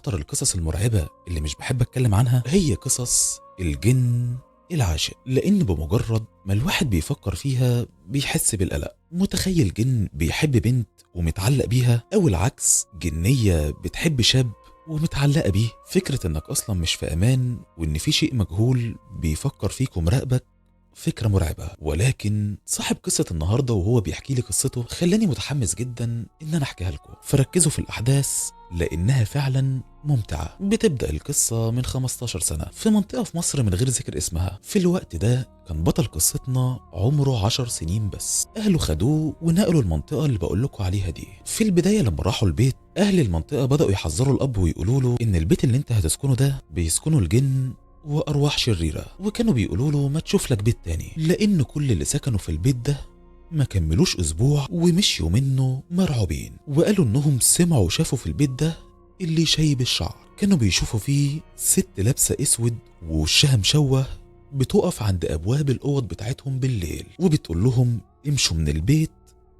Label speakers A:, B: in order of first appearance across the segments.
A: اكتر القصص المرعبة اللي مش بحب اتكلم عنها هي قصص الجن العاشق، لان بمجرد ما الواحد بيفكر فيها بيحس بالقلق. متخيل جن بيحب بنت ومتعلق بيها، او العكس جنية بتحب شاب ومتعلقة بيه. فكرة انك اصلا مش في امان وان في شيء مجهول بيفكر فيك ومراقبك فكرة مرعبة. ولكن صاحب قصة النهاردة وهو بيحكي لي قصته خلاني متحمس جدا ان انا احكيها لكم، فركزوا في الاحداث لانها فعلا ممتعة. بتبدأ القصة من 15 سنة في منطقة في مصر من غير ذكر اسمها. في الوقت ده كان بطل قصتنا عمره 10 سنين بس. اهله خدوه ونقلوا المنطقة اللي بقول لكم عليها دي. في البداية لما راحوا البيت اهل المنطقة بدأوا يحذروا الاب ويقولوا له ان البيت اللي انت هتسكنه ده بيسكنه الجن وأرواح شريرة، وكانوا بيقولوا له ما تشوف لك بيت تاني، لأن كل اللي سكنوا في البيت ده ما كملوش أسبوع ومشيوا منه مرعوبين، وقالوا إنهم سمعوا وشافوا في البيت ده اللي شايب الشعر. كانوا بيشوفوا فيه ست لابسة أسود ووشها مشوه بتقف عند أبواب الأوض بتاعتهم بالليل وبتقول لهم امشوا من البيت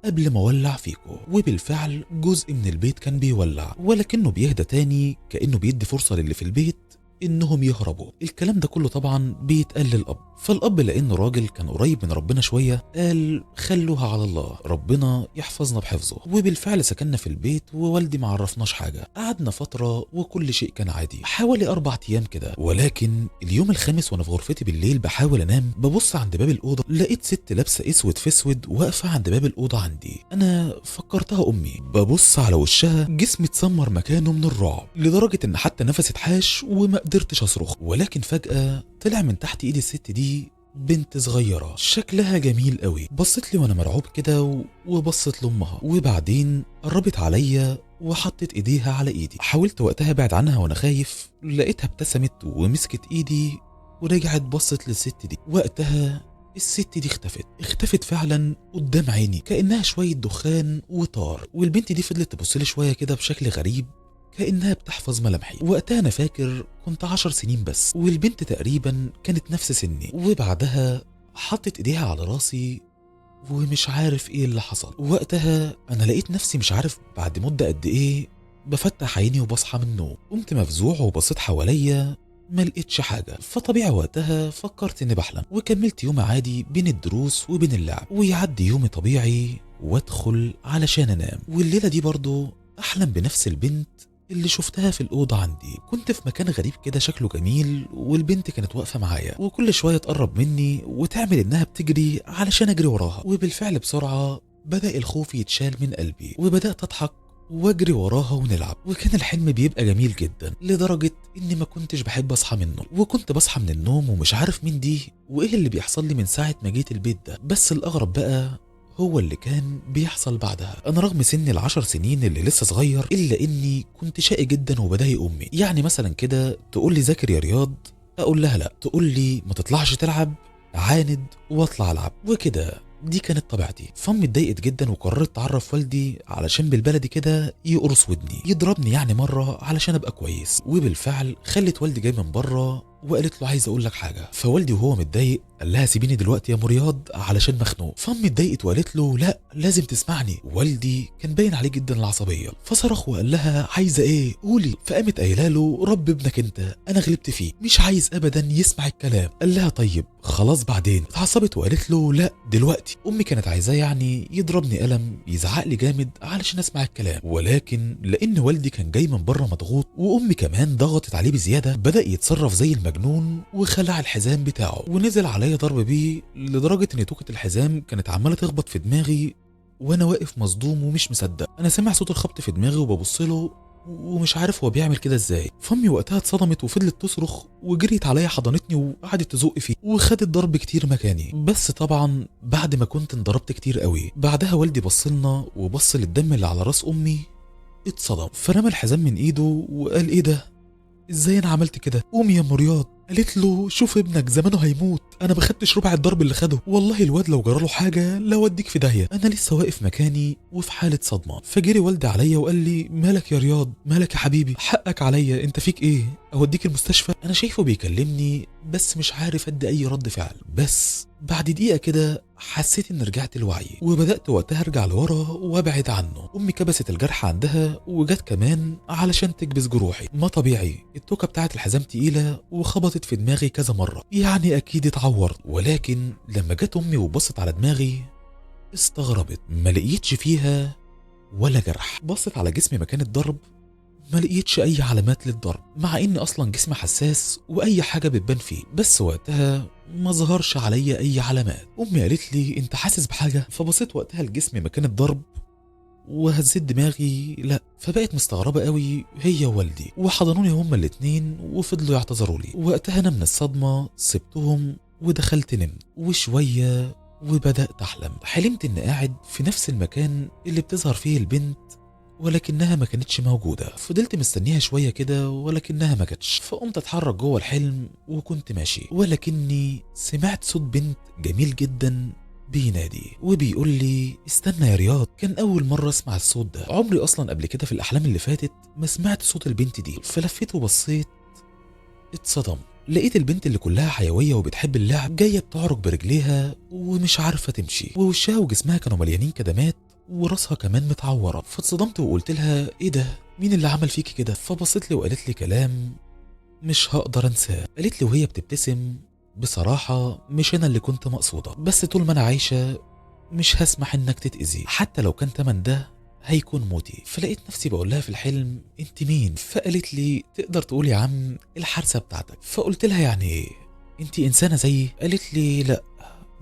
A: قبل ما ولع فيكو. وبالفعل جزء من البيت كان بيولع، ولكنه بيهدى تاني كأنه بيدي فرصة للي في البيت انهم يهربوا. الكلام ده كله طبعا بيتقال للاب، فالاب لانه راجل كان قريب من ربنا شوية قال خلوها على الله، ربنا يحفظنا بحفظه. وبالفعل سكننا في البيت ووالدي ما عرفناش حاجة. قعدنا فترة وكل شيء كان عادي حوالي 4 ايام كده، ولكن اليوم الخامس وانا في غرفتي بالليل بحاول انام ببص عند باب الاوضة لقيت ست لابسه اسود في اسود واقفة عند باب الاوضة عندي. انا فكرتها امي، ببص على وشها جسمي اتسمر مكانه من الرعب لدرجة ان حتى نفسي اتحاش وما قدرتش اصرخ. ولكن فجأة طلع من تحت ايد الست دي بنت صغيرة شكلها جميل قوي. بصت لي وانا مرعوب كده وبصت لامها، وبعدين قربت عليا وحطت ايديها على ايدي. حاولت وقتها ابعد عنها وانا خايف، لقيتها ابتسمت ومسكت ايدي ورجعت بصت للست دي. وقتها الست دي اختفت فعلا قدام عيني كأنها شوية دخان وطار. والبنت دي فضلت تبص لي شوية كده بشكل غريب كأنها بتحفظ ملامحي. وقتها أنا فاكر كنت 10 سنين بس، والبنت تقريبا كانت نفس سني. وبعدها حطت إيديها على راسي ومش عارف إيه اللي حصل. وقتها أنا لقيت نفسي مش عارف بعد مدة قد إيه بفتح عيني وبصحى من النوم. قمت مفزوع وبصيت حواليا ما لقيتش حاجة، فطبيعي وقتها فكرت إني بحلم، وكملت يوم عادي بين الدروس وبين اللعب، ويعدي يومي طبيعي وادخل علشان أنام. والليلة دي برضو أحلم بنفس البنت اللي شفتها في الأوضة عندي. كنت في مكان غريب كده شكله جميل، والبنت كانت واقفة معايا وكل شوية تقرب مني وتعمل إنها بتجري علشان أجري وراها. وبالفعل بسرعة بدأ الخوف يتشال من قلبي وبدأت أضحك واجري وراها ونلعب. وكان الحلم بيبقى جميل جدا لدرجة إني ما كنتش بحب أصحى منه، وكنت بصحى من النوم ومش عارف مين دي وإيه اللي بيحصل لي من ساعة ما جيت البيت ده. بس الأغرب بقى هو اللي كان بيحصل بعدها. أنا رغم سني 10 سنين اللي لسه صغير إلا إني كنت شقي جدا وبضايق أمي. يعني مثلا كده تقول لي ذاكر يا رياض، أقول لها لا، تقول لي ما تطلعش تلعب، عاند وأطلع ألعب وكده. دي كانت طبيعتي. فأمي اتضايقت جدا وقررت تعرف والدي علشان بالبلدي كده يقرص ودني، يضربني يعني مرة علشان أبقى كويس. وبالفعل خلت والدي جاي من بره وقالت له عايز اقول لك حاجة. فوالدي وهو متضايق قال لها سيبيني دلوقتي يا ام رياض علشان مخنوق. فامي اتضايقت وقالت له لا لازم تسمعني. والدي كان باين عليه جدا العصبية، فصرخ وقال لها عايزه ايه قولي. فقامت قايله له رب ابنك انت، انا غلبت فيه مش عايز ابدا يسمع الكلام. قال لها طيب خلاص بعدين. اتعصبت وقالت له لا دلوقتي. امي كانت عايزاه يعني يضربني قلم، يزعق لي جامد علشان اسمع الكلام، ولكن لان والدي كان جاي من بره مضغوط وامي كمان ضغطت عليه بزيادة بدا يتصرف زي المجنون وخلع الحزام بتاعه ونزل عليا ضرب بيه لدرجة ان توكة الحزام كانت عمالة تخبط في دماغي وانا واقف مصدوم ومش مصدق. انا سامع صوت الخبط في دماغي وببص له ومش عارف هو بيعمل كده ازاي. فامي وقتها اتصدمت وفضلت تصرخ وجريت عليا حضنتني وقعدت تزق فيه وخدت ضرب كتير مكاني، بس طبعا بعد ما كنت انضربت كتير قوي. بعدها والدي بصلنا وبص للدم اللي على راس امي اتصدم، فرمى الحزام من ايده وقال ايه ده، ازاي انا عملت كده؟ قومي يا ام رياض. قالت له شوف ابنك زمانه هيموت، انا ما خدتش ربع الضرب اللي خده، والله الواد لو جراله حاجة لا اوديك في داهية. انا لسه واقف مكاني وفي حاله صدمة. فجري والدي عليا وقال لي مالك يا رياض، مالك يا حبيبي، حقك عليا، انت فيك ايه، اوديك المستشفى؟ انا شايفه بيكلمني بس مش عارف ادي اي رد فعل. بس بعد دقيقة كده حسيت ان رجعت لوعي، وبدات وقتها ارجع لورا وابعد عنه. امي كبست الجرح عندها وجت كمان علشان تكبس جروحي. ما طبيعي، التوكه بتاعت الحزام تقيلة وخبطت في دماغي كذا مرة، يعني اكيد اتعورت. ولكن لما جت امي وبصت على دماغي استغربت، ما لقيتش فيها ولا جرح. بصت على جسمي مكان الضرب، ما لقيتش اي علامات للضرب، مع ان اصلا جسمي حساس واي حاجة بتبان فيه، بس وقتها ما ظهرش عليا اي علامات. امي قالت لي انت حاسس بحاجة؟ فبصيت وقتها لجسمي مكان الضرب وهزيت دماغي لا. فبقت مستغربه قوي هي ووالدي، وحضنوني هما الاتنين وفضلوا يعتذروا لي. وقتها انا من الصدمة سبتهم ودخلت نمت، وشوية وبدات احلم. حلمت اني قاعد في نفس المكان اللي بتظهر فيه البنت، ولكنها ما كانتش موجودة. فضلت مستنيها شوية كده ولكنها ما جاتش، فقمت اتحرك جوه الحلم وكنت ماشي، ولكني سمعت صوت بنت جميل جدا بينادي وبيقول لي استنى يا رياض. كان اول مرة اسمع الصوت ده، عمري اصلا قبل كده في الاحلام اللي فاتت ما سمعت صوت البنت دي. فلفيت وبصيت، اتصدم، لقيت البنت اللي كلها حيوية وبتحب اللعب جاية بتعرج برجليها ومش عارفة تمشي، ووشها وجسمها كانوا مليانين كدمات وراسها كمان متعوره. فاتصدمت وقلت لها ايه ده؟ مين اللي عمل فيكي كده؟ فبصت لي وقالت لي كلام مش هقدر انساه. قالت لي وهي بتبتسم بصراحة مش انا اللي كنت مقصوده، بس طول ما انا عايشه مش هسمح انك تتاذي، حتى لو كان تمن ده هيكون موتي. فلقيت نفسي بقول لها في الحلم انت مين؟ فقالت لي تقدر تقول يا عم الحارسه بتاعتك. فقلت لها يعني ايه؟ انت انسانه زيي؟ قالت لي لا،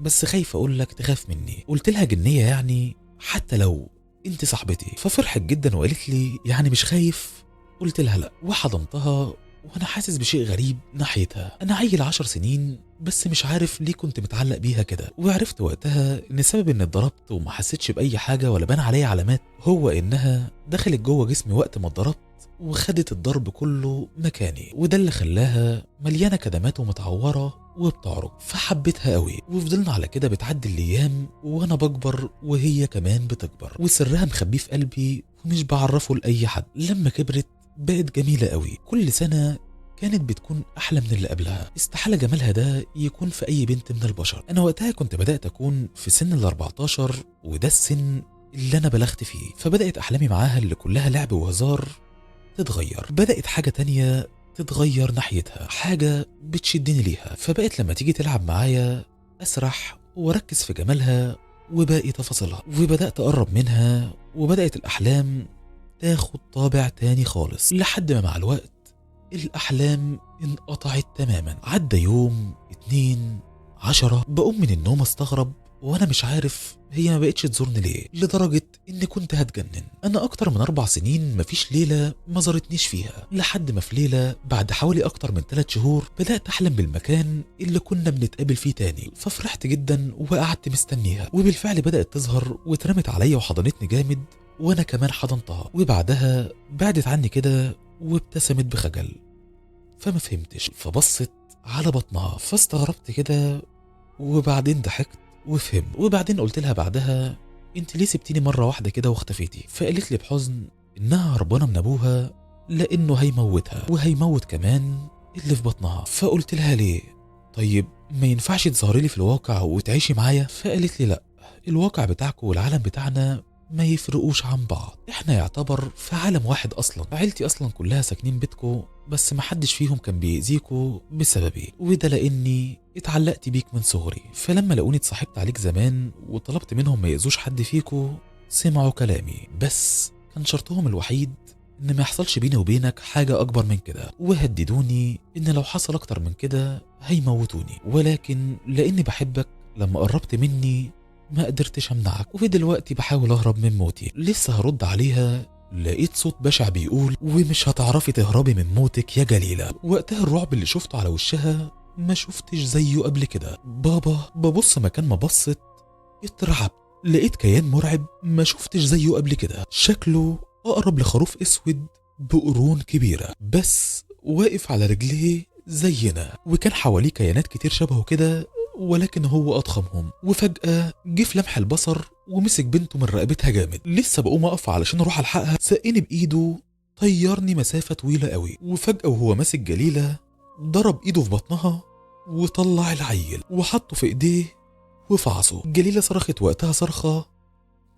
A: بس خايفة اقول لك تخاف مني. قلت لها جنيه يعني؟ حتى لو انت صاحبتي. ففرحت جدا وقالت لي يعني مش خايف؟ قلت لها لا، وحضنتها وانا حاسس بشيء غريب ناحيتها. انا عيل 10 سنين بس مش عارف ليه كنت متعلق بيها كده. وعرفت وقتها ان سبب ان اتضربت وما حسيتش باي حاجة ولا بان عليا علامات هو انها دخلت جوه جسمي وقت ما اتضربت وخدت الضرب كله مكاني، وده اللي خلاها مليانة كدمات ومتعوره وبتعرج. فحبيتها قوي، وفضلنا على كده بتعدي الايام وانا بكبر وهي كمان بتكبر، وسرها مخبيه في قلبي ومش بعرفه لاي حد. لما كبرت بقت جميلة قوي، كل سنة كانت بتكون احلى من اللي قبلها. استحالة جمالها ده يكون في اي بنت من البشر. انا وقتها كنت بدات اكون في سن ال14، وده السن اللي انا بلغت فيه. فبدات احلامي معاها اللي كلها لعب وهزار تتغير، بدات حاجة تانية تتغير ناحيتها، حاجة بتشدني ليها. فبقت لما تيجي تلعب معايا اسرح واركز في جمالها وباقي تفاصيلها، وبدات اقرب منها، وبدات الاحلام تاخد طابع تاني خالص، لحد ما مع الوقت الأحلام انقطعت تماما. عدى يوم، 2، 10، بقوم من النوم استغرب وانا مش عارف هي ما بقتش تزورني ليه، لدرجة ان كنت هتجنن. انا اكتر من 4 سنين مفيش ليلة ما زارتنيش فيها، لحد ما في ليلة بعد حوالي اكتر من 3 شهور بدأت احلم بالمكان اللي كنا بنتقابل فيه تاني. ففرحت جدا وقعدت مستنيها، وبالفعل بدأت تظهر واترمت عليا وحضنتني جامد، وانا كمان حضنتها. وبعدها بعدت عني كده وابتسمت بخجل، فما فهمتش، فبصت على بطنها فاستغربت كده، وبعدين ضحكت وفهمت. وبعدين قلت لها بعدها انت ليه سبتيني مرة واحدة كده واختفيتي؟ فقالت لي بحزن انها هربانه من ابوها لانه هيموتها وهيموت كمان اللي في بطنها. فقلت لها ليه؟ طيب ما ينفعش تظهري لي في الواقع وتعيشي معايا؟ فقالت لي لا، الواقع بتاعكم والعالم بتاعنا ما يفرقوش عن بعض، احنا يعتبر في عالم واحد اصلا، عيلتي اصلا كلها ساكنين بيتكو، بس ما حدش فيهم كان بيأذيكو بسببي، وده لاني اتعلقت بيك من صغري. فلما لقوني اتصاحبت عليك زمان وطلبت منهم ما يأذوش حد فيكو سمعوا كلامي، بس كان شرطهم الوحيد ان ما يحصلش بيني وبينك حاجة اكبر من كده، وهددوني ان لو حصل اكتر من كده هيموتوني، ولكن لاني بحبك لما قربت مني ما قدرتش امنعك، ودلوقتي بحاول اهرب من موتي. لسه هرد عليها لقيت صوت بشع بيقول ومش هتعرفي تهربي من موتك يا جليلة. وقتها الرعب اللي شفته على وشها ما شفتش زيه قبل كده. بابا، ببص مكان ما بصت اترعبت، لقيت كيان مرعب ما شفتش زيه قبل كده، شكله اقرب لخروف اسود بقرون كبيرة، بس واقف على رجليه زينا، وكان حواليه كيانات كتير شبهه كده، ولكن هو أضخمهم. وفجأة جه في لمح البصر ومسك بنته من رقبتها جامد. لسه بقوم أقف علشان أروح ألحقها، سقني بإيده طيرني مسافة طويلة قوي. وفجأة وهو ماسك جليلة ضرب إيده في بطنها وطلع العيل وحطه في إيديه وفعصه. جليلة صرخت وقتها صرخة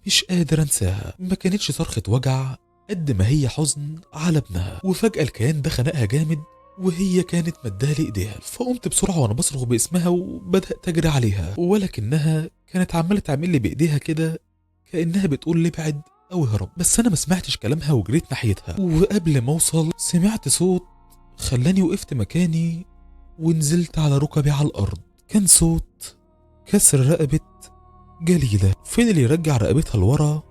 A: مش قادر انساها، ما كانتش صرخة وجع قد ما هي حزن على ابنها. وفجأة الكيان ده خنقها جامد وهي كانت مدالي ايديها، فقمت بسرعة وانا بصرخ باسمها وبدأت اجري عليها، ولكنها كانت عمالة تعمل لي بايديها كده كأنها بتقول لي ابعد او اهرب، بس انا ما سمعتش كلامها وجريت ناحيتها. وقبل ما اوصل سمعت صوت خلاني وقفت مكاني ونزلت على ركبي على الارض. كان صوت كسر رقبة جليلة، فضل يرجع رقبتها لورا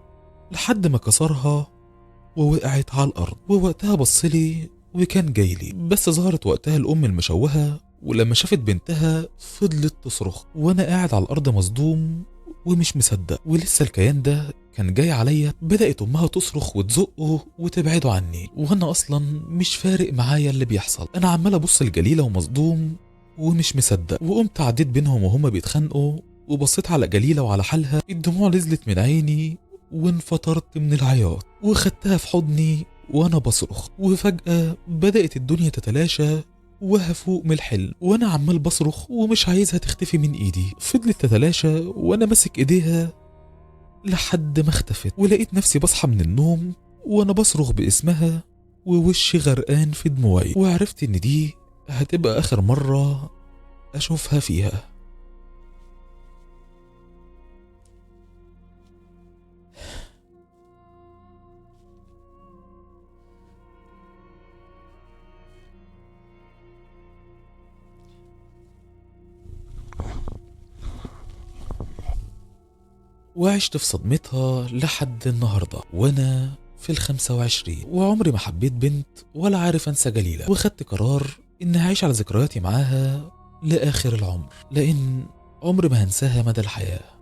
A: لحد ما كسرها ووقعت على الارض. ووقتها بصلي وكان جايلي، بس ظهرت وقتها الام المشوهة، ولما شافت بنتها فضلت تصرخ، وانا قاعد على الارض مصدوم ومش مصدق، ولسه الكيان ده كان جاي عليا. بدأت امها تصرخ وتزقه وتبعده عني، وانا اصلا مش فارق معايا اللي بيحصل، انا عمال ابص لجليلة ومصدوم ومش مصدق. وقمت عديت بينهم وهما بيتخانقوا وبصيت على جليلة وعلى حالها، الدموع نزلت من عيني وانفطرت من العياط، وخدتها في حضني وانا بصرخ. وفجأة بدأت الدنيا تتلاشى وهفوق من الحلم، وانا عمال بصرخ ومش عايزها تختفي من ايدي. فضلت تتلاشى وانا ماسك ايديها لحد ما اختفت، ولقيت نفسي بصحى من النوم وانا بصرخ باسمها ووشي غرقان في دموعي، وعرفت ان دي هتبقى اخر مرة اشوفها فيها. وعشت في صدمتها لحد النهاردة وانا في 25، وعمري ما حبيت بنت ولا عارف انسى جليلة، وخدت قرار ان هعيش على ذكرياتي معاها لآخر العمر، لان عمري ما هنساها مدى الحياة.